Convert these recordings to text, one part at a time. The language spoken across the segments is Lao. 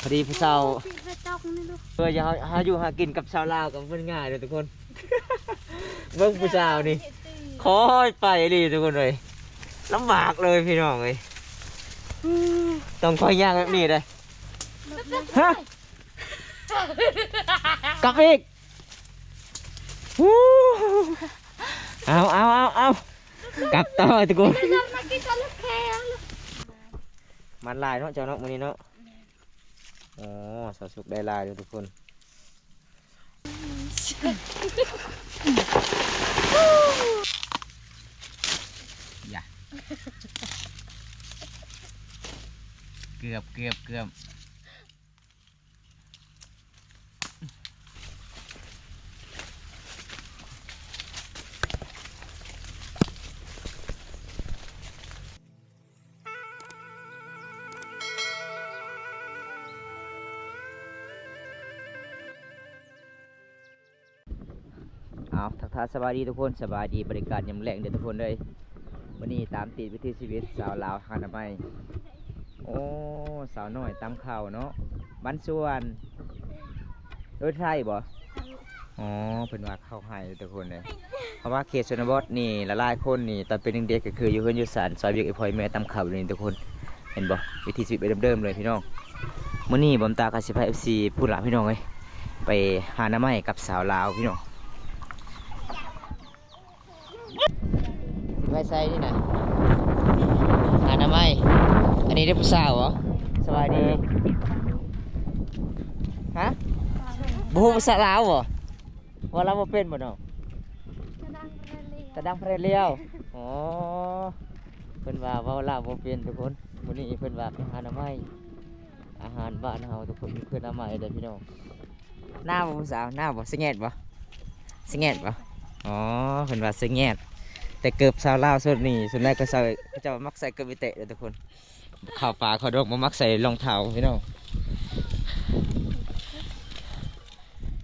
ພໍດີຜູ້ສາວ ເອີ ຢ່າ ຫາຢູ່ຫາກິນກັບຊາວລາວກໍບໍ່ແມ່ນງ່າຍເດ້ທຸກຄົນ. ເບິ່ງຜູ້ສາວນີ້ ຄ່ອຍໄປອີ່ຫຼີທຸກຄົນເອີຍ ລຳບາກເລີຍພີ່ນ້ອງເອີຍ ຕ້ອງຄ່ອຍຍ່າງແບບນີ້ເດ້. ຮະ ກັບອີກ ເອົາ ເອົາ ເອົາ ເອົາ ກັບຕໍ່ທຸກຄົນ. ມັນຫຼາຍເນາະເຈົ້າເນາະ ມື້ນີ້ເນາະ. ອໍ ສາວສຸກໄດ້ຫຼາຍຢູ່ທຸກຄົນ. ຢ່າ ເກືອບ ເກືອບ ເກືອບ. ເອົາ ທັກທາຍສະບາຍດີທຸກຄົນ ສະບາຍດີ ບັນຍາກາດຍາມແລງເດີທຸກຄົນເດີ. ມື້ນີ້ຕາມຕິດວິຖີຊີວິດສາວລາວຫາໜໍ່ໄມ້. ໂອ້ ສາວນ້ອຍຕຳເຂົ້າເນາະ ບ້ານສວນ ເອີ ໄທບໍ່? ອໍ ເພິ່ນວ່າເຂົ້າໄຮ່ທຸກຄົນເອີຍ ເພາະວ່າເຂດຊົນນະບົດນີ້ ຫຼາຍໆຄົນນີ້ຕອນເປັນເດັກໆ ກໍຄືຢູ່ເຮືອນຢູ່ຊານ ຊ່ອຍວຽກອີ່ພໍ່ອີ່ແມ່ຕຳເຂົ້າຢູ່ນີ້ທຸກຄົນ. ເຫັນບໍ່ ວິຖີຊີວິດແບບເດີມໆເລີຍພີ່ນ້ອງ. ມື້ນີ້ບອມຕາກໍຊິພາເອັຟຊີພຸ້ນລະພີ່ນ້ອງເອີຍ ໄປຫາໜໍ່ໄມ້ກັບສາວລາວພີ່ນ້ອງ. ຊິໄປໃສນີ້ນະ? ຫາໜໍ່ໄມ້. ອັນນີ້ເດ້ຜູ້ສາວບໍ? ສະບາຍດີ. ຮະ? ບໍ່ຮູ້ພາສາລາວບໍ? ເວົ້າລາວບໍ່ເປັນບໍນ້ອງ? ຕະດັງພະເລລຽວ. ອໍ ເພິ່ນວ່າເວົ້າລາວບໍ່ເປັນທຸກຄົນ. ມື້ນີ້ເພິ່ນວ່າໄປຫາໜໍ່ໄມ້ ອາຫານບ້ານເຮົາທຸກຄົນ ມີເພື່ອນອາໄມເດີພີ່ນ້ອງ. ໜາວບໍ່ຜູ້ສາວ? ໜາວບໍ່? ສະແງດບໍ່? ສະແງດບໍ່? ອໍ ເພິ່ນວ່າສະແງດ. ແຕ່ເກີບຊາວລາວຊຸດນີ້ ສ່ວນໃຫຍ່ເຂົາເຈົ້າ ເຂົາເຈົ້າມັກໃສ່ເກີບອີແຕະເດີທຸກຄົນ. ເຂົ້າປ່າເຂົ້າດົງບໍ່ມັກໃສ່ລອງເທົ້າພີ່ນ້ອງ.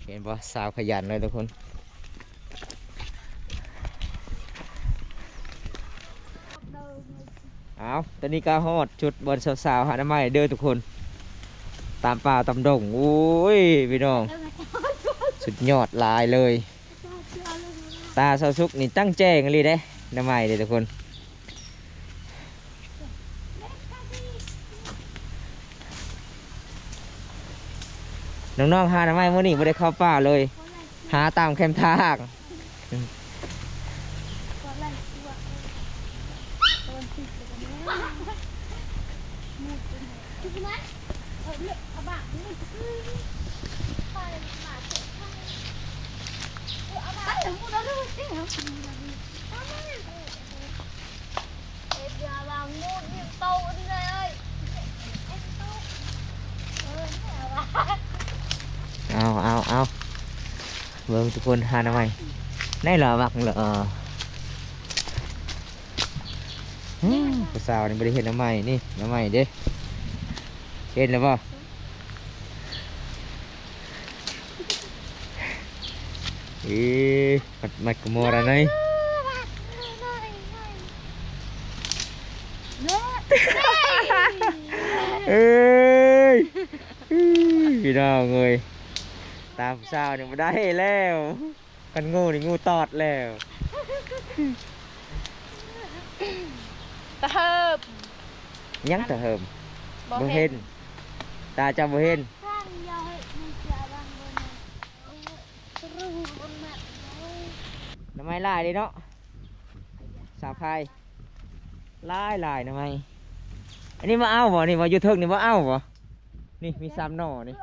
ເຫັນບໍ່? ສາວຂະຫຍັນເລີຍທຸກຄົນ. ເອົາ ຕອນນີ້ກໍຮອດຈຸດບ່ອນສາວໆຫາໜໍ່ໄມ້ເດີທຸກຄົນ. ຕາມປ່າຕາມດົງ ໂອ້ຍ ພີ່ນ້ອງ ສຸດຍອດຫຼາຍເລີຍ. ຕາສາວສຸກນີ້ຈັ່ງແຈ້ງອີ່ຫຼີເດ້ ໜໍ່ໄມ້ເດ້ທຸກຄົນ. ນ້ອງໆຫາໜໍ່ໄມ້ມື້ນີ້ບໍ່ໄດ້ເຂົ້າປ່າເລີຍ ຫາຕາມແຄມທາງ. ເອົາ ເອົາ ເອົາ ເບິ່ງທຸກຄົນ ຫາໜໍ່ໄມ້ ໃນລະວັງລະ ອືມ ຜູ້ສາວນີ້ບໍ່ໄດ້ເຫັນໜໍ່ໄມ້ນີ້ ໜໍ່ໄມ້ເດ້ ເຫັນແລ້ວບໍ່? ເອີ ມັດ ມັດກະມໍລະໄນ ເອີຍ ພີ່ນ້ອງເອີຍ ຕາມຜູ້ສາວນີ້ບໍ່ໄດ້ແລ້ວ ຄັນງູນີ້ງູຕອດແລ້ວ. ຕາເຫີບ ຫຍັງຕາເຫີບ? ບໍ່ ບໍ່ເຫັນ ເຫັນ ຕາເຈົ້າບໍ່ເຫັນ. ໜໍ່ໄມ້ຫຼາຍເດ້ເນາະ ສາວໄພ ຫຼາຍໆ ໜໍ່ໄມ້. ອັນນີ້ມາເອົາບໍ່? ນີ້ວ່າຢູ່ເທິງນີ້ມາເອົາບໍ່? ນີ້ມີສາມໜໍ່ນີ້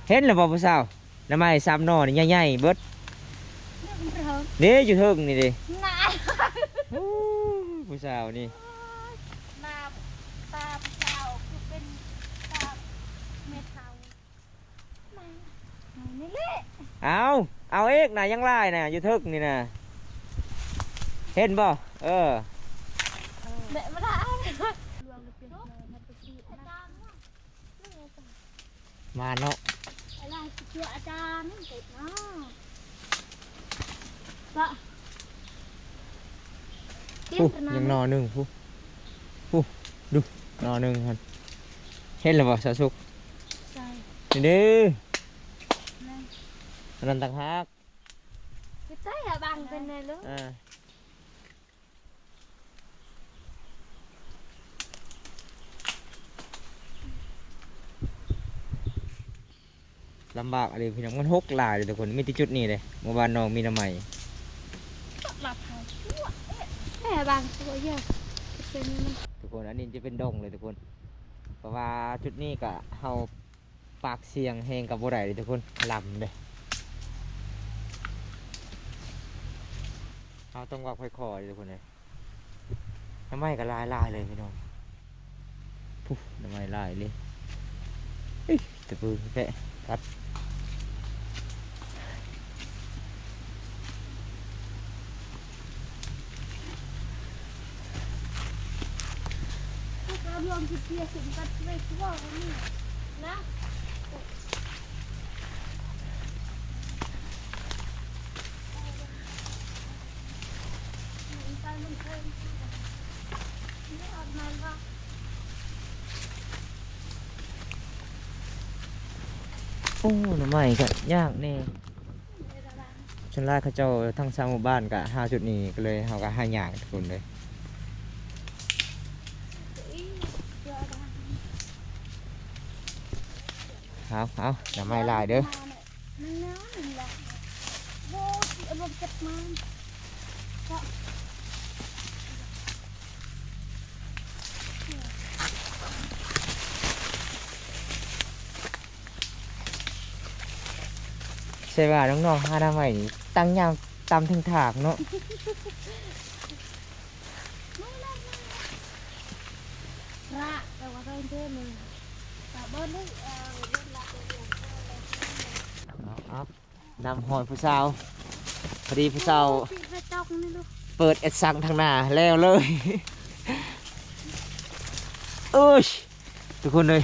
ເຫັນແລ້ວບໍ່ຜູ້ສາວ? ໜໍ່ໄມ້ສາມໜໍ່ນີ້ໃຫຍ່ໆເບິດ ນີ້ຢູ່ເທິງນີ້ເດ້ ໂອ້ ຜູ້ສາວນີ້. ເອົາ ເອົາອີກນະ ຍັງຫຼາຍນະ ຢູ່ເທິງນີ້ນະ ເຫັນບໍ່? ເອີ ມາເນາະ ອາຈານເນາະ ພຸ້ນ ຍັງໜໍ່ໜຶ່ງພຸ້ນ. ດູໜໍ່ໜຶ່ງຫັ້ນ ເຫັນແລ້ວບໍ່ສາວສຸກ? ໃຊ່ ນີ້ເດ້ ນັ້ນ ອັນນັ້ນຕ່າງຫາກ ເຮັດໃສ່ອະບັງເປັນແດ່ລູກ ອ່າ. ລຳບາກອີ່ຫຼີພີ່ນ້ອງ ມັນຫົກຫຼາຍເດ້ທຸກຄົນ ມີແຕ່ຈຸດນີ້ເດ້ ໝູ່ບ້ານນ້ອງມີໜໍ່ໄມ້ ແມ່ບາງຕົວເຍອະ ເປັນມັນ ທຸກຄົນ ອັນນີ້ຈະເປັນດົງເລີຍທຸກຄົນ ເພາະວ່າຈຸດນີ້ກະເຮົາປາກສ່ຽງແຮງກະບໍ່ໄດ້ເດ້ທຸກຄົນ ລຳເດ້ ເຮົາຕ້ອງເວົ້າຄ່ອຍໆເດ້ທຸກຄົນເອີຍ. ໜໍ່ໄມ້ກໍຫຼາຍໆເລີຍພີ່ນ້ອງ ພຸ້ນ ໜໍ່ໄມ້ຫຼາຍເລີຍ ເອີຍ ຕະປືແປະກັດ ລວມທີ່ເປຍເຂັມກັດໄວ້ຄືເວົ້ານີ້ນະ. ໂອ້ ໜໍ່ໄມ້ກໍຍາກແດ່ ສ່ວນຫຼາຍເຂົາເຈົ້າທັງຊາວໝູ່ບ້ານກໍຫາຈຸດນີ້ ກໍເລີຍເຮົາກໍຫາຍາກທຸກຄົນເລີຍ ເອົາ ເອົາ ໜໍ່ໄມ້ຫຼາຍເດີ. ໃຊ່ວ່ານ້ອງໆຫາໜໍ່ໄມ້ນີ້ຕັ້ງຍາມຕາມເທິງຖາກເນາະ. ເອົາ ເອົາ ນຳຮອຍຜູ້ສາວ ພໍດີຜູ້ສາວ ເປີດແອັດຊັງທາງໜ້າແລ້ວເລີຍ ເອີຍ ທຸກຄົນເອີຍ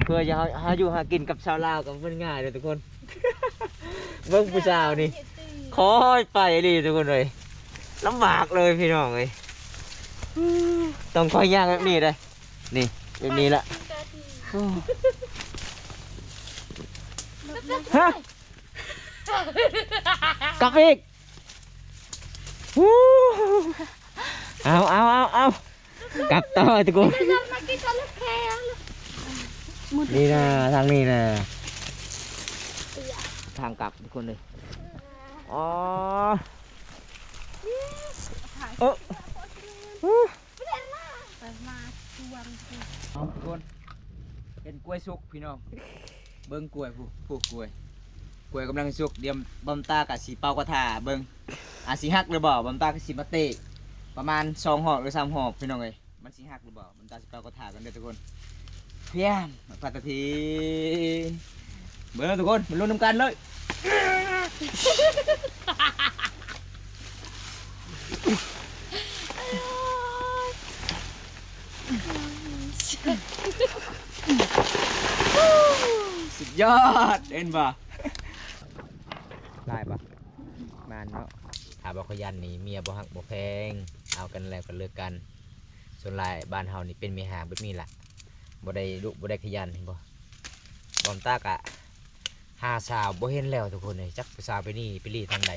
ເພື່ອຈະຫາ ຫາຢູ່ຫາກິນກັບຊາວລາວກໍບໍ່ແມ່ນງ່າຍເດ້ທຸກຄົນ ເບິ່ງຜູ້ສາວນີ້ ຄ່ອຍໄປອີ່ຫຼີທຸກຄົນເອີຍ ລຳບາກເລີຍພີ່ນ້ອງເອີຍ ຕ້ອງຄ່ອຍຍ່າງແບບນີ້ເດ້ ນີ້ ແບບນີ້ລະ ໂອ້ ຮະ ກັບອີກ ເອົາ ເອົາ ເອົາ ເອົາ ກັບຕໍ່ທຸກຄົນ ນີ້ນະ ທາງນີ້ນະ ທາງກັບທຸກຄົນເອີຍ ອໍ ໂອ້ ໄປມາຊ່ວງ ເອົາທຸກຄົນ ເຫັນກ້ວຍສຸກພີ່ນ້ອງ ເບິ່ງກ້ວຍ ຜູ້ ຜູ້ກ້ວຍ ກ້ວຍກຳລັງສຸກ ດຽວບອມຕາກະຊິເປົ່າຄາຖາເບິ່ງ ອາດຊິຫັກຫຼືບໍ່ ບອມຕາກະຊິມາເຕະປະມານສອງຮອບຫຼືສາມຮອບພີ່ນ້ອງເອີຍ ມັນຊິຫັກຫຼືບໍ່ ບອມຕາຊິເປົ່າຄາຖາກັນເດີທຸກຄົນ ພຽມ ພັດຕະທີ ເບິ່ງເດີທຸກຄົນ ມາລຸ້ນນຳກັນເລີຍ. ສຸດຍອດ ເຫັນບໍ່? ຫຼາຍບໍ່? ໝານເນາະ ຖ້າບໍ່ຂະຫຍັນນີ້ ເມຍບໍ່ຮັກບໍ່ແພງ ເອົາກັນແລ້ວກໍເລີກກັນ. ສ່ວນຫຼາຍບ້ານເຮົານີ້ເປັນແມ່ຮ້າງແບບນີ້ລະ ບໍ່ໄດ້ດຸບໍ່ໄດ້ຂະຫຍັນ ເຫັນບໍ່? ບອມຕາກະຫາສາວບໍ່ເຫັນແລ້ວທຸກຄົນເອີຍ ຈັກຜູ້ສາວໄປນີ້ໄປລີ້ທາງໃດ.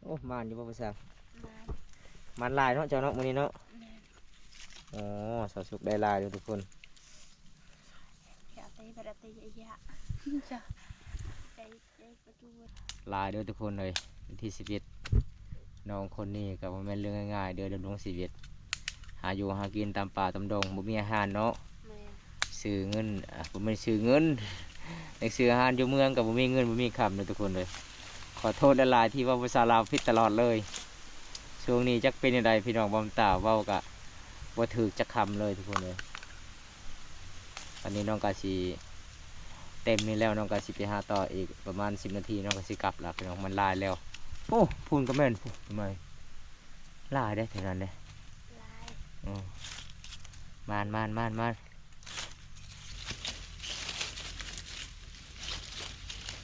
ໂອ້ ໝານຢູ່ບໍ່ຜູ້ສາວ? ໝານ ໝານຫຼາຍເນາະເຈົ້າເນາະ ມື້ນີ້ເນາະ. ແມ່ນ ອໍ ສາວສຸກໄດ້ຫຼາຍຢູ່ທຸກຄົນ ຫຼາຍເດີທຸກຄົນເອີຍ ວັນທີສິບເອັດ ນ້ອງຄົນນີ້ກໍບໍ່ແມ່ນເລື່ອງງ່າຍໆເດີ ດຳລົງຊີວິດ ຫາຢູ່ຫາກິນຕາມປ່າຕາມດົງ ບໍ່ມີອາຫານເນາະ. ແມ່ນ ຊື້ເງິນ ອາ ບໍ່ແມ່ນຊື້ເງິນ ຢາກຊື້ອາຫານຢູ່ເມືອງກໍບໍ່ມີເງິນບໍ່ມີຄຳເດີທຸກຄົນເອີຍ. ຂໍໂທດຫຼາຍໆທີ່ເວົ້າພາສາລາວຜິດຕະຫຼອດເລີຍ ຊ່ວງນີ້ຈັກເປັນແນວໃດພີ່ນ້ອງ ບ່າວຕາເວົ້າກະບໍ່ຖືກຈັກຄຳເລີຍທຸກຄົນເອີຍ. ອັນນີ້ນ້ອງກະຊິເຕັມນີ້ແລ້ວ ນ້ອງກະຊິໄປຫາຕໍ່ອີກປະມານສິບນາທີ ນ້ອງກະຊິກັບລະພີ່ນ້ອງ ມັນຫຼາຍແລ້ວ. ໂອ້ ພຸ້ນກະແມ່ນ ພຸ້ນ ຫຼາຍເດ້ແຖວນັ້ນເດ້ ຫຼາຍ ອື ມານໆໆໆ.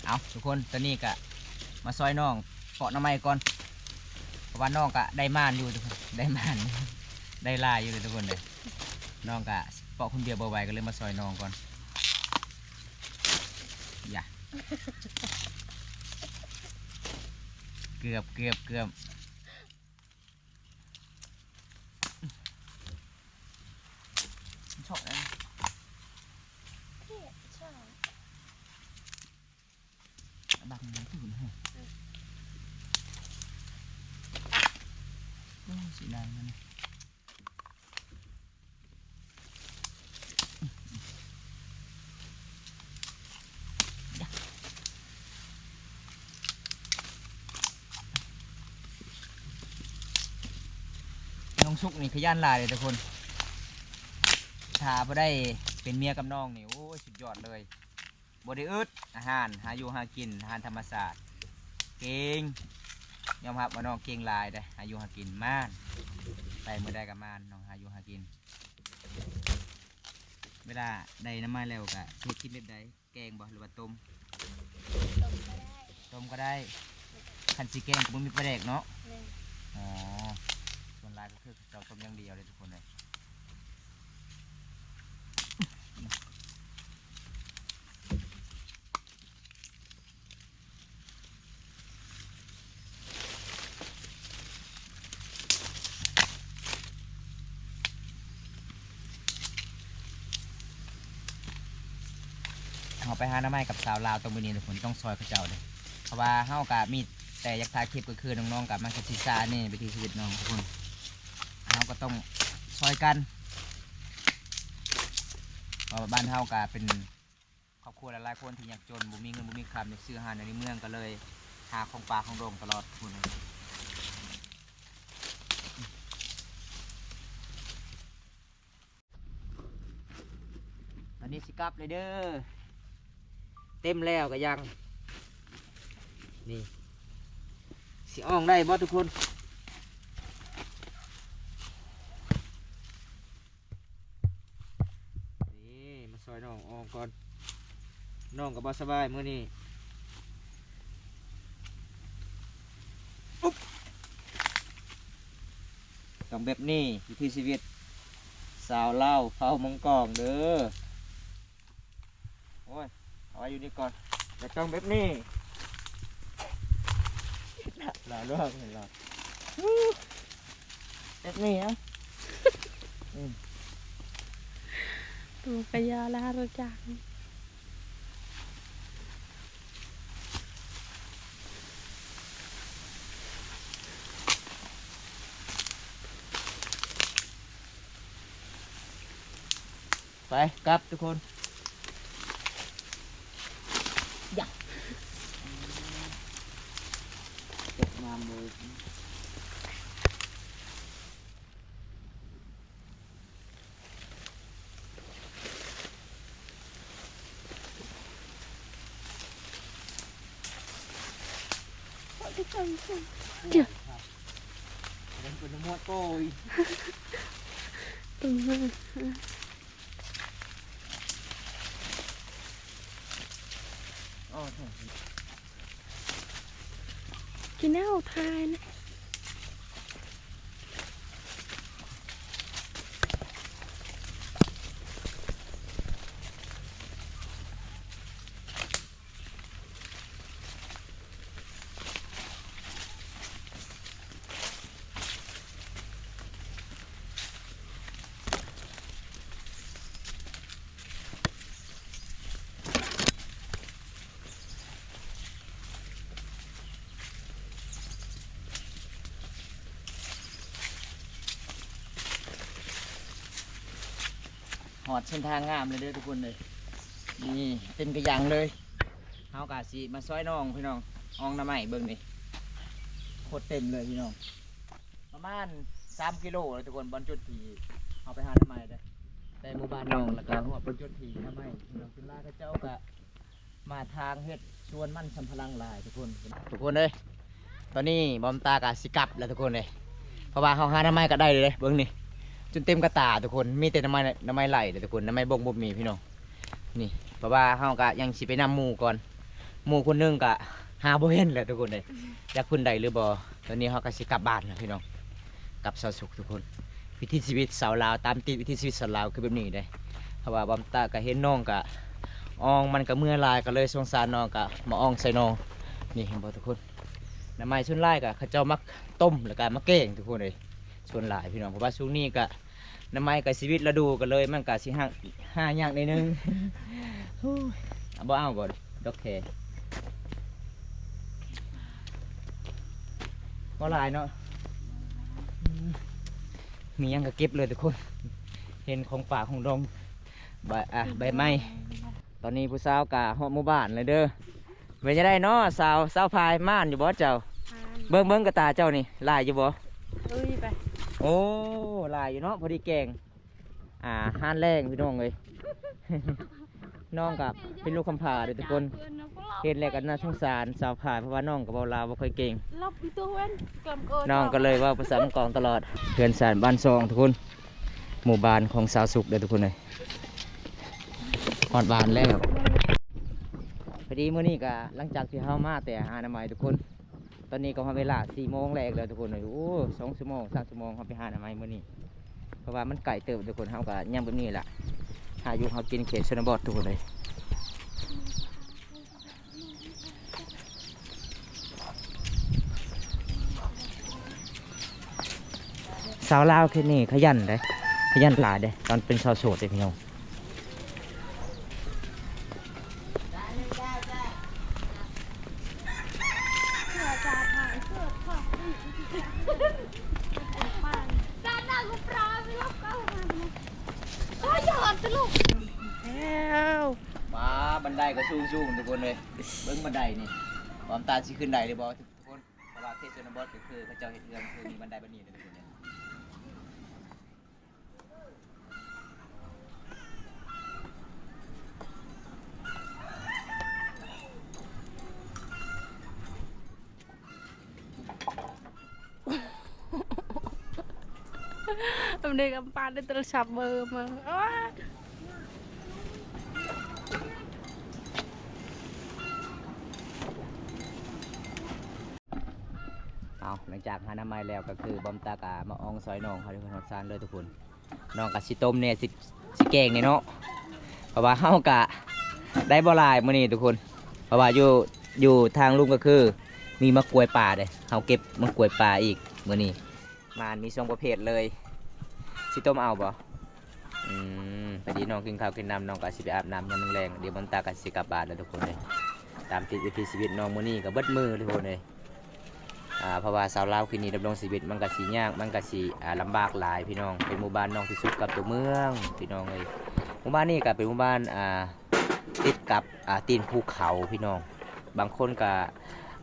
ເອົາ ເອົາ ທຸກຄົນ ຕອນນີ້ກະມາຊ່ອຍນ້ອງເປາະໜໍ່ໄມ້ກ່ອນ ເພາະວ່ານ້ອງກະໄດ້ໝານຢູ່ ໄດ້ໝານ ໄດ້ຫຼາຍຢູ່ເດີທຸກຄົນເດີ. ນ້ອງກະເປາະຄົນດຽວບໍ່ໄຫວ ກໍເລີຍມາຊ່ອຍນ້ອງກ່ອນ. ຢາ ເກືອບ ເກືອບ ເກືອບ. ເຊາະໄດ້ ບັງມັນຕື່ນ ໂອ້ຍ ເສຍດາຍມັນ. ນ້ອງສຸກນີ້ຂະຫຍັນຫຼາຍເດ້ທຸກຄົນ ຖ້າບໍ່ໄດ້ເປັນເມຍກັບນ້ອງນີ້ ໂອ້ຍ ສຸດຍອດເລີຍ. ບໍ່ໄດ້ອຶດອາຫານ ຫາຢູ່ຫາກິນ ອາຫານທຳມະຊາດ ເກັ່ງ. ຍອມຮັບວ່ານ້ອງເກັ່ງຫຼາຍເດ້ ຫາຢູ່ຫາກິນ ໝານ ໄປມື້ໃດກໍໝານ ນ້ອງຫາຢູ່ຫາກິນ. ເວລາໄດ້ໜໍ່ໄມ້ແລ້ວກໍເຮັດກິນແບບໃດ? ແກງບໍ່ ຫຼືວ່າຕົ້ມ? ຕົ້ມກໍໄດ້ ຕົ້ມກໍໄດ້. ຄັນຊິແກງກໍບໍ່ມີປາແດກເນາະ? ແມ່ນ. ອໍ ສ່ວນຫຼາຍກໍຄືເຈົ້າຕົ້ມຢ່າງດຽວເດ້ທຸກຄົນເອີຍ. ເຮົາໄປຫາໜໍ່ໄມ້ກັບສາວລາວຕົງມື້ນີ້ທຸກຄົນ ຕ້ອງຊ່ອຍເຂົາເຈົ້າເດ້ ເພາະວ່າເຮົາກະມີແຕ່ຢາກຖ່າຍຄລິບ ກໍຄືນ້ອງໆກັບມາກັບຊິສານີ້ ວິຖີຊີວິດນ້ອງທຸກຄົນ ເຮົາກໍຕ້ອງຊ່ອຍກັນ ເພາະວ່າບ້ານເຮົາກະເປັນ ຄອບຄົວຫຼາຍໆຄົນທີ່ຍາກຈົນ ບໍ່ມີເງິນບໍ່ມີຄຳ ຢາກຊື້ອາຫານໃນເມືອງ ກໍເລີຍຫາຂອງປ່າຂອງດົງຕະຫຼອດພຸ້ນ. ຕອນນີ້ຊິກັບເລີຍເດີ ເຕັມແລ້ວກໍຍັງ ນີ້ ຊິອອງໄດ້ບໍ່ທຸກຄົນ? ນີ້ ມາຊ່ອຍນ້ອງອອງກ່ອນ ນ້ອງກໍບໍ່ສະບາຍມື້ນີ້. ອຸບ ຕ້ອງແບບນີ້ ວິຖີຊີວິດຊາວລາວເຜົ່າມັງກອງເດີ. ໂອ້ຍ ເອົາໄວ້ຢູ່ນີ້ກ່ອນ ແລ້ວຕ້ອງແບບນີ້ ຫຼາວລວງເຫັນບໍ່? ແບບນີ້ນະ ອືມ ໂຕກະຢາລະ ຮູ້ຈັກ. ໄປ ກັບທຸກຄົນ ຢາ ຕົກນ້ຳເລີຍ. ເຈົ້າ ເປັນໝວດໂປ້ຍ ເປັນໝວດ. ອໍ ໂທ້ ກິນແລ້ວ ຖ່າຍນະ. ຮອດເສັ້ນທາງງາມເລີຍເດີທຸກຄົນເອີຍ ນີ້ເຕັມກະຍັງເລີຍ. ເຮົາກະຊິມາຊ່ອຍນ້ອງພີ່ນ້ອງ ອອງໜໍ່ໄມ້ເບິ່ງນີ້ ໂຄດເຕັມເລີຍພີ່ນ້ອງ. ປະມານສາມກິໂລແລ້ວທຸກຄົນ ບ່ອນຈຸດທີ່ເຮົາໄປຫາໜໍ່ໄມ້ເດ້ ແຕ່ໝູ່ບ້ານນ້ອງ ແລ້ວກະຮອດບ່ອນຈຸດທີ່ໜໍ່ໄມ້ພີ່ນ້ອງ ສ່ວນຫຼາຍເຂົາເຈົ້າກະມາທາງເຮັດສວນມັນສຳປະຫຼັງຫຼາຍທຸກຄົນ. ທຸກຄົນເອີຍ ຕອນນີ້ບອມຕາກະຊິກັບແລ້ວທຸກຄົນເອີຍ ເພາະວ່າເຮົາຫາໜໍ່ໄມ້ກະໄດ້ເລີຍເດ້ ເບິ່ງນີ້ ຈົນເຕັມກະຕາທຸກຄົນ ມີແຕ່ໜໍ່ໄມ້ ໜໍ່ໄມ້ໄຫຼເດ້ທຸກຄົນ ໜໍ່ໄມ້ບົງບໍ່ມີພີ່ນ້ອງ. ນີ້ ເພາະວ່າເຮົາກະຍັງຊິໄປນຳໝູ່ກ່ອນ ໝູ່ຄົນໜຶ່ງກະຫາບໍ່ເຫັນແລ້ວທຸກຄົນເອີຍ ຈັກເພິ່ນໄດ້ຫຼືບໍ່. ຕອນນີ້ເຮົາກະຊິກັບບ້ານແລ້ວພີ່ນ້ອງ ກັບຊາວສຸກທຸກຄົນ. ວິຖີຊີວິດຊາວລາວ ຕາມຕິດວິຖີຊີວິດຊາວລາວຄືແບບນີ້ເດ້. ເພາະວ່າບອມຕາກະເຫັນນ້ອງກະ ອອງມັນກະເມື່ອຍຫຼາຍ ກະເລີຍສົງສານນ້ອງ ກະມາອອງໃສ່ນ້ອງ. ນີ້ເຫັນບໍ່ທຸກຄົນ ໜໍ່ໄມ້ສ່ວນຫຼາຍກະເຂົາເຈົ້າມັກຕົ້ມ ແລ້ວກະມາແກງທຸກຄົນເອີຍ ສ່ວນຫຼາຍພີ່ນ້ອງ. ເພາະວ່າຊ່ວງນີ້ກະ ໜໍ່ໄມ້ກະຊີວິດລະດູ ກະເລີຍມັນກະຊິຫາ ຫາຍາກໜ້ອຍໜຶ່ງ. ໂອ້ຍ ບໍ່ເອົາບໍ່ ດອກແຄ ບໍ່ຫຼາຍເນາະ. ອືມ ມີຫຍັງກະເກັບເລີຍທຸກຄົນ ເຫັນຂອງປ່າຂອງດອງ ໃບ ອ່າ ໃບໄມ້. ຕອນນີ້ຜູ້ສາວກະຮອດໝູ່ບ້ານແລ້ວເດີ. ເປັນຈັ່ງໃດເນາະສາວ ສາວພາຍ ມ່ານຢູ່ບໍ່ເຈົ້າ? ມ່ານ. ເບິ່ງ ເບິ່ງກະຕາເຈົ້ານີ້ ຫຼາຍຢູ່ບໍ່? ເອີຍ ໄປ ໂອ້ ຫຼາຍຢູ່ເນາະ ພໍດີແກງ ອ່າ ອາຫານແລງພີ່ນ້ອງເອີຍ. ນ້ອງກະເປັນລູກຄຳພ້າເດີທຸກຄົນ ເຫັນແລ້ວກະໜ້າສົງສານສາວພາຍ ເພາະວ່ານ້ອງກະເວົ້າລາວບໍ່ຄ່ອຍເກັ່ງ ນ້ອງກະເລີຍເວົ້າພາສາກອງຕະຫຼອດ. ເຮືອນຊານບ້ານຊ່ອງທຸກຄົນ ໝູ່ບ້ານຂອງຊາວສຸກເດີທຸກຄົນເອີຍ. ຮອດບ້ານແລ້ວ ພໍດີມື້ນີ້ກະ ຫຼັງຈາກທີ່ເຮົາມາແຕ່ຫາໜໍ່ໄມ້ທຸກຄົນ ຕອນນີ້ກະຮອດເວລາສີ່ໂມງແລງແລ້ວທຸກຄົນເອີຍ. ໂອ້ ສອງຊົ່ວໂມງ ສາມຊົ່ວໂມງ ເຮົາໄປຫາໜໍ່ໄມ້ມື້ນີ້ ເພາະວ່າມັນໄກເຕີບທຸກຄົນ. ເຮົາກະຍ່າງແບບນີ້ແຫຼະ ຫາຢູ່ຫາກິນເຂດຊົນນະບົດທຸກຄົນເອີຍ. ສາວລາວເຂດນີ້ຂະຫຍັນເດ້ ຂະຫຍັນຫຼາຍເດ້ ຕອນເປັນສາວໂສດເດ້ພີ່ນ້ອງ. ແລ້ວ ວ້າ ບັນໄດກະສູງໆທຸກຄົນເອີຍ. ເບິ່ງບັນໄດນີ້ ຄວາມຕ້ານຊິຂຶ້ນໄດ້ຫຼືບໍ່ທຸກຄົນ ເພາະວ່າເຂດຊົນນະບົດກະຄືເຂົາເຈົ້າເຮັດເຮືອນຄືມີບັນໄດແບບນີ້ເດີທຸກຄົນເດີ. ເອົາເດັກອຳປາດໄດ້ໂທລະສັບເບີມາ. ເອົາ ຫຼັງຈາກຫາໜໍ່ໄມ້ແລ້ວ ກະຄືບອມຕາກະມາອອງຊ່ອຍນ້ອງເຮົາ ຮອດຊານເລີຍທຸກຄົນ. ນ້ອງກະຊິຕົ້ມແດ່ ຊິ ຊິແກງແດ່ເນາະ ເພາະວ່າເຮົາກະໄດ້ບໍ່ຫຼາຍມື້ນີ້ທຸກຄົນ ເພາະວ່າຢູ່ ຢູ່ທາງລຸ່ມກະຄືມີໝາກກ້ວຍປ່າເດ້ ເຮົາເກັບໝາກກ້ວຍປ່າອີກມື້ນີ້ ມາມີສອງປະເພດເລີຍ. ຊິຕົ້ມເອົາບໍ່? ອືມ ພໍດີນ້ອງກິນເຂົ້າກິນນ້ຳ ນ້ອງກະຊິໄປອາບນ້ຳຍາມແລງໆ ດຽວບອມຕາກະຊິກັບບ້ານແລ້ວທຸກຄົນເອີຍ. ຕາມຕິດວິຖີຊີວິດນ້ອງມື້ນີ້ກະເບິດມື້ທຸກຄົນເອີຍ. ອ່າ ເພາະວ່າຊາວລາວຄືນີ້ດຳລົງຊີວິດມັນກະຊິຍາກ ມັນກະຊິ ອ່າ ລຳບາກຫຼາຍພີ່ນ້ອງ. ເປັນໝູ່ບ້ານນອກທີ່ສຸດກັບຕົວເມືອງພີ່ນ້ອງເອີຍ. ໝູ່ບ້ານນີ້ກະເປັນໝູ່ບ້ານ ອ່າ ຕິດກັບ ອ່າ ຕີນພູເຂົາພີ່ນ້ອງ. ບາງຄົນກະ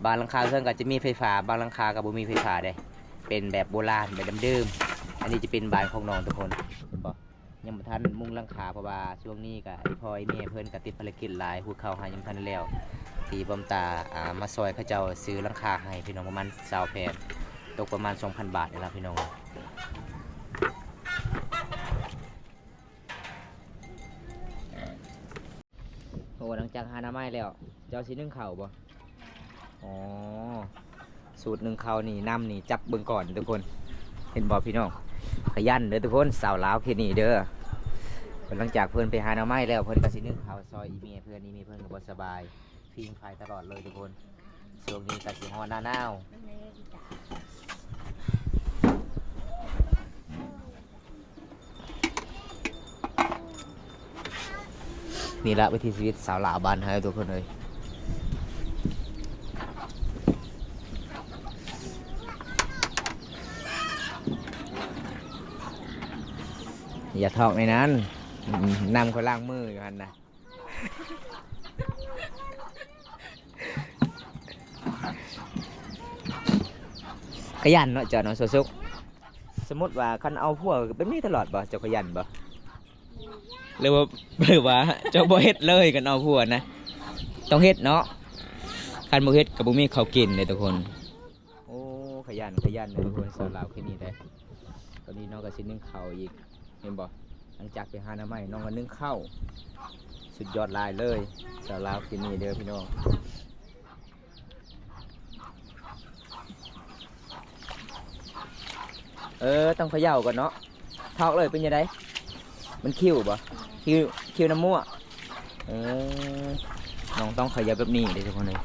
ບາງຫຼັງຄາເຮືອນກະຈະມີໄຟຟ້າ ບາງຫຼັງຄາກະບໍ່ມີໄຟຟ້າເດ້ ເປັນແບບໂບລານ ແບບເດີມໆ. ອັນນີ້ຈະເປັນບ້ານຂອງນ້ອງທຸກຄົນ ເຫັນບໍ່? ຍັງບໍ່ທັນມຸງຫຼັງຄາ ເພາະວ່າຊ່ວງນີ້ກະອີ່ພໍ່ອີ່ແມ່ເພິ່ນກະຕິດພາລະກິດຫຼາຍ ຫູດເຂົ້າຫາຍັງບໍ່ທັນແລ້ວ. ທີ່ບອມຕາ ອ່າ ມາຊ່ອຍເຂົາເຈົ້າຊື້ຫຼັງຄາໃຫ້ພີ່ນ້ອງ ປະມານຊາວແຜ່ນ ຕົກປະມານສອງພັນບາດນີ້ລະພີ່ນ້ອງ. ໂອ້ ຫຼັງຈາກຫາໜໍ່ໄມ້ແລ້ວ ເຈົ້າຊິໜຶ້ງເຂົ້າບໍ່? ອໍ ສູດໜຶ້ງເຂົ້ານີ້ ນ້ຳນີ້ ຈັບເບິ່ງກ່ອນທຸກຄົນ ເຫັນບໍ່ພີ່ນ້ອງ? ຂະຫຍັນເດີທຸກຄົນ ສາວລາວເຂດນີ້ເດີ. ຫຼັງຈາກເພິ່ນໄປຫາໜໍ່ໄມ້ແລ້ວ ເພິ່ນກະຊິໜຶ້ງເຂົ້າຊ່ອຍອີ່ແມ່ເພິ່ນ ອີ່ແມ່ເພິ່ນກະບໍ່ສະບາຍ ພິງໄຟຕະຫຼອດເລີຍທຸກຄົນ. ຊ່ວງນີ້ກະຊິຮອດໜ້າໜາວ. ນີ້ລະວິຖີຊີວິດຊາວລາວບ້ານເຮົາທຸກຄົນເອີຍ. ຢ່າຖອກໃນນັ້ນ ອືມ ນ້ຳຂ້ອຍລ້າງມືຢູ່ຫັ້ນນະ. ຂະຫຍັນເນາະເຈົ້າເນາະ ສາວສຸກ. ສົມມຸດວ່າຄັນເອົາຜົວແບບນີ້ຕະຫຼອດບໍ່? ເຈົ້າຂະຫຍັນບໍ່? ຫຼືວ່າ ຫຼືວ່າເຈົ້າບໍ່ເຮັດເລີຍ ຄັນເອົາຜົວນະ? ຕ້ອງເຮັດເນາະ ຄັນບໍ່ເຮັດກະບໍ່ມີເຂົ້າກິນເດ້ທຸກຄົນ. ໂອ້ ຂະຫຍັນ ຂະຫຍັນເດີທຸກຄົນ ສາວລາວເຂດນີ້ເດ້. ຕອນນີ້ນ້ອງກະຊິໜຶ້ງເຂົ້າອີກ ເຫັນບໍ່? ຫຼັງຈາກໄປຫາໜໍ່ໄມ້ ນ້ອງກໍໜຶ້ງເຂົ້າ ສຸດຍອດຫຼາຍເລີຍ ສາວລາວກິນນີ້ເດີພີ່ນ້ອງ. ເອີ ຕ້ອງເຂົາເຍົາກ່ອນເນາະ ຖອກເລີຍ ເປັນຈັ່ງໃດ? ມັນຄິວບໍ່? ຄິວ ຄິວນ້ຳມົວ. ເອີ ນ້ອງຕ້ອງເຂົາເຍົາແບບນີ້ເດ້ທຸກຄົນເອີຍ.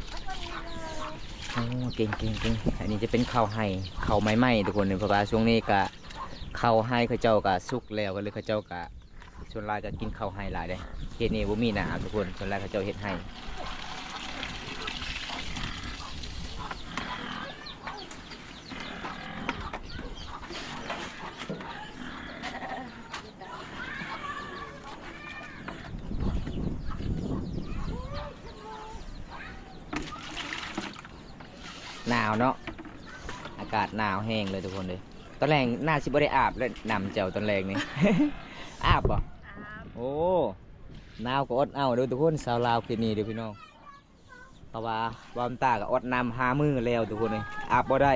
ໂອ້ ເກັ່ງໆໆ ອັນນີ້ຈະເປັນເຂົ້າໄຮ່ ເຂົ້າໃໝ່ໆ ທຸກຄົນເອີຍ ເພາະວ່າຊ່ວງນີ້ກະເຂົ້າໄຮ່ເຂົາເຈົ້າກະສຸກແລ້ວ ກໍເລີຍເຂົາເຈົ້າກະ ສ່ວນຫຼາຍກໍກິນເຂົ້າໄຮ່ຫຼາຍເດ້ ເຂດນີ້ບໍ່ມີໜ້າທຸກຄົນ ສ່ວນຫຼາຍເຂົາເຈົ້າເຮັດໄຮ່. ໜາວເນາະ ອາກາດໜາວແຮງເລີຍທຸກຄົນເອີຍ. ຕອນແລງໜ້າຊິບໍ່ໄດ້ອາບແລ້ວ ນ້ຳເຈົ້າຕອນແລງນີ້ ອາບບໍ່? ອາບ. ໂອ້ ໜາວກໍອົດເອົາເດີທຸກຄົນ ສາວລາວເຂດນີ້ເດີພີ່ນ້ອງ. ເພາະວ່າບ່າວຕາກໍອົດນ້ຳຫ້າມື້ແລ້ວທຸກຄົນເອີຍ ອາບບໍ່ໄດ້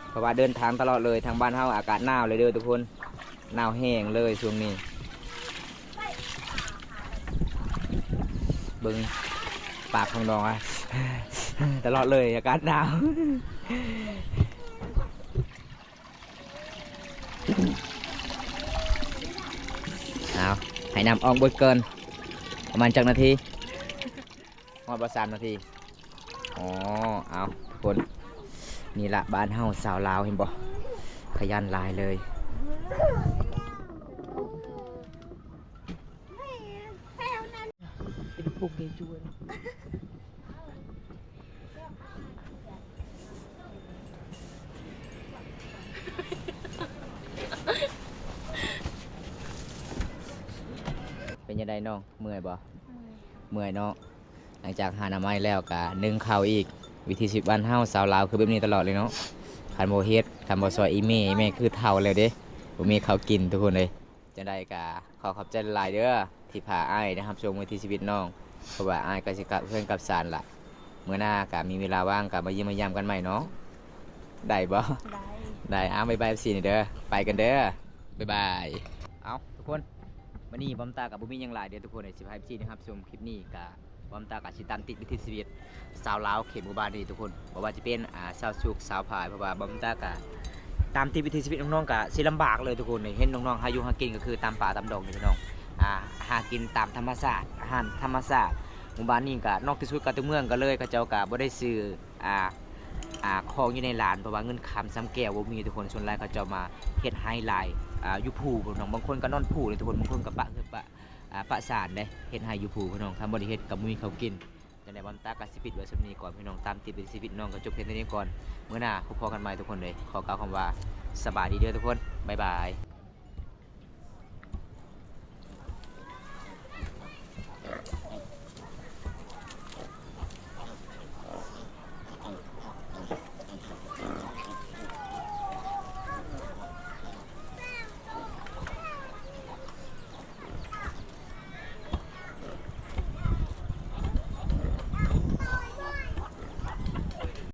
ເພາະວ່າເດີນທາງຕະຫຼອດເລີຍ. ທາງບ້ານເຮົາອາກາດໜາວເລີຍເດີທຸກຄົນ ໜາວແຮງເລີຍຊ່ວງນີ້. ເບິ່ງປາກຂອງນ້ອງອະ ຕະຫຼອດເລີຍ ອາກາດໜາວ. ເອົາ ໃຫ້ນ້ຳອອກເບິດກ່ອນ ປະມານຈັກນາທີ? ຮອດບໍ່ ສາມນາທີ? ອໍ ເອົາ ທຸກຄົນ ນີ້ລະບ້ານເຮົາ ຊາວລາວ ເຫັນບໍ່ ຂະຫຍັນຫຼາຍເລີຍ. ເປັນປຸກເດຈວນ ເປັນຈັ່ງໃດນ້ອງ ເມື່ອຍບໍ່? ເມື່ອຍ ເມື່ອຍເນາະ. ຫຼັງຈາກຫາໜໍ່ໄມ້ແລ້ວກະໜຶ້ງເຂົ້າອີກ. ວິຖີຊີວິດບ້ານເຮົາ ຊາວລາວ ຄືແບບນີ້ຕະຫຼອດເລີຍເນາະ. ຄັນບໍ່ເຮັດ ຄັນບໍ່ຊ່ອຍອີ່ແມ່ ອີ່ແມ່ຄືເຖົ້າແລ້ວເດ້ ບໍ່ມີເຂົ້າກິນທຸກຄົນເອີຍ. ຈັ່ງໃດກະຂໍຂອບໃຈຫຼາຍໆເດີ ທີ່ພາອ້າຍໄດ້ຮັບຊົມວິຖີຊີວິດນ້ອງ ເພາະວ່າອ້າຍກໍຊິກັບເຮືອນກັບຊານລະ. ມື້ໜ້າກະມີເວລາວ່າງກະມາຢ້ຽມມາຢາມກັນໃໝ່ເນາະ ໄດ້ບໍ່? ໄດ້ ໄດ້. ອ້າວ ບາຍບາຍ ເອັຟຊີ ນີ້ເດີ ໄປກັນເດີ ບາຍບາຍ. ເອົ້າ ທຸກຄົນ ມື້ນີ້ບອມຕາກໍບໍ່ມີຫຍັງຫຼາຍເດີທຸກຄົນເອີຍ ຊິພາເອັຟຊີໄດ້ຮັບຊົມຄລິບນີ້ ກໍບອມຕາກໍຊິຕາມຕິດວິຖີຊີວິດຊາວລາວເຂດໝູ່ບ້ານນີ້ທຸກຄົນ ບໍ່ວ່າຈະເປັນ ອ່າ ຊາວສຸກຊາວພາຍ ເພາະວ່າບອມຕາກໍຕາມຕິດວິຖີຊີວິດນ້ອງໆ ກໍຊິລຳບາກເລີຍທຸກຄົນເອີຍ. ເຫັນນ້ອງໆຫາຢູ່ຫາກິນກໍຄືຕາມປ່າຕາມດອງນີ້ພີ່ນ້ອງ ອ່າ ຫາກິນຕາມທຳມະຊາດ ອາຫານທຳມະຊາດ. ໝູ່ບ້ານນີ້ກໍນອກທີ່ສຸດກໍຕົວເມືອງ ກໍເລີຍເຂົາເຈົ້າກໍບໍ່ໄດ້ຊື້ ອ່າ ອ່າ ຂອງຢູ່ໃນລານ ເພາະວ່າເງິນຄຳຊຳແກ້ວບໍ່ມີທຸກຄົນ. ສ່ວນຫຼາຍເຂົາເຈົ້າມາເຮັດໄຮ່ຫຼາຍ ອ່າ ຢູ່ພູພຸ້ນເນາະ ບາງຄົນກໍນອນພູເດ້ທຸກຄົນ ບາງຄົນກໍປະເຮືອນປະ ອ່າ ປະຊານເດ້ ເຮັດໄຮ່ຢູ່ພູພີ່ນ້ອງ ຄັນບໍ່ໄດ້ເຮັດກໍບໍ່ມີເຂົ້າກິນ. ຈັ່ງໃດບອມຕາກໍຊິປິດໄວ້ສ່ຳນີ້ກ່ອນພີ່ນ້ອງ ຕາມຕິດວິຖີຊີວິດນ້ອງກໍຈົບພຽງເທົ່ານີ້ກ່ອນ. ມື້ໜ້າພົບພໍ້ກັນໃໝ່ທຸກຄົນເອີຍ ຂໍກ່າວຄຳວ່າສະບາຍດີເດີທຸກຄົນ ບາຍບາຍ.